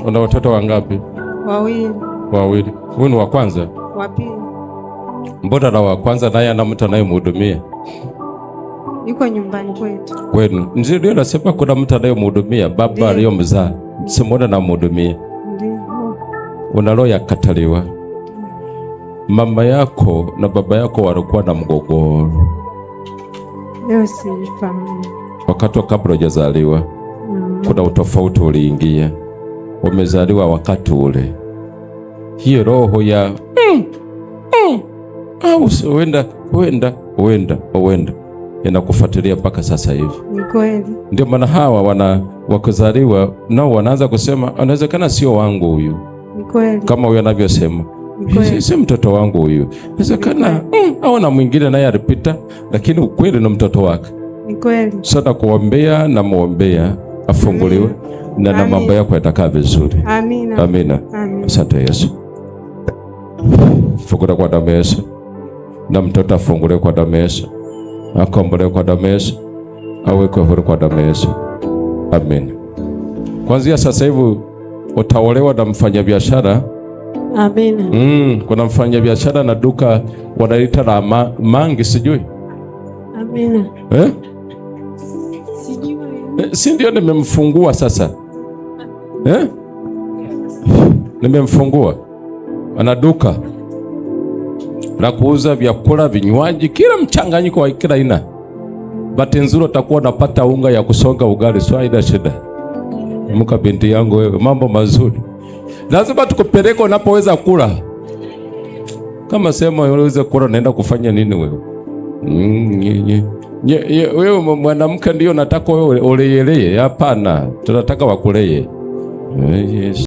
Una watoto wangapi? Wawili. Wawili. Huyu ni wa kwanza? Wa pili. Mbona na wa kwanza naye ana mtu anayemhudumia? Yuko nyumbani kwetu. Kwenu. Ndio nasema kuna mtu anayemhudumia, baba aliyomzaa. Simuona namhudumia. Ndio. Una roho ya kataliwa. Mama yako na baba yako walikuwa na mgogoro. Leo sifahamu. Wakati wa kabla hujazaliwa. Kuna utofauti uliingia. Umezaliwa wakati ule. Hiyo roho ya au huenda huenda huenda huenda inakufuatilia mpaka sasa hivi. Ni kweli. Ndio maana hawa wana wakuzaliwa nao wanaanza kusema anawezekana sio wangu huyu. Ni kweli. Kama huyu anavyosema. Si mtoto wangu huyu. Inawezekana au na mwingine naye alipita, lakini ukweli ni mtoto wake. Ni kweli. Sasa kuombea na muombea afunguliwe na mambo yako yatakaa vizuri. Amina. Amina. Asante Yesu. Fungula kwa damu Yesu. Na mtoto afunguliwe kwa damu Yesu. Akombolewe kwa damu Yesu. Awekwe huru kwa damu Yesu. Amina. Kuanzia sasa hivi utaolewa na mfanyabiashara. Amina. Kuna mfanyabiashara na duka wanaita la mangi sijui. Amina. Eh? Sijui. Si ndio nimemfungua sasa. Eh? Nimemfungua. Ana duka la kuuza vyakula, vinywaji, kila mchanganyiko wa kila aina. Bahati nzuri utakuwa unapata unga ya kusonga ugali, sio haina shida. Mka binti yangu wewe, mambo mazuri. Lazima tukupeleke unapoweza kula. Kama sema unaweza kula, naenda kufanya nini wewe? Wewe mwanamke ndio nataka wewe uleyelee? Hapana, tunataka wakuleye. Yes.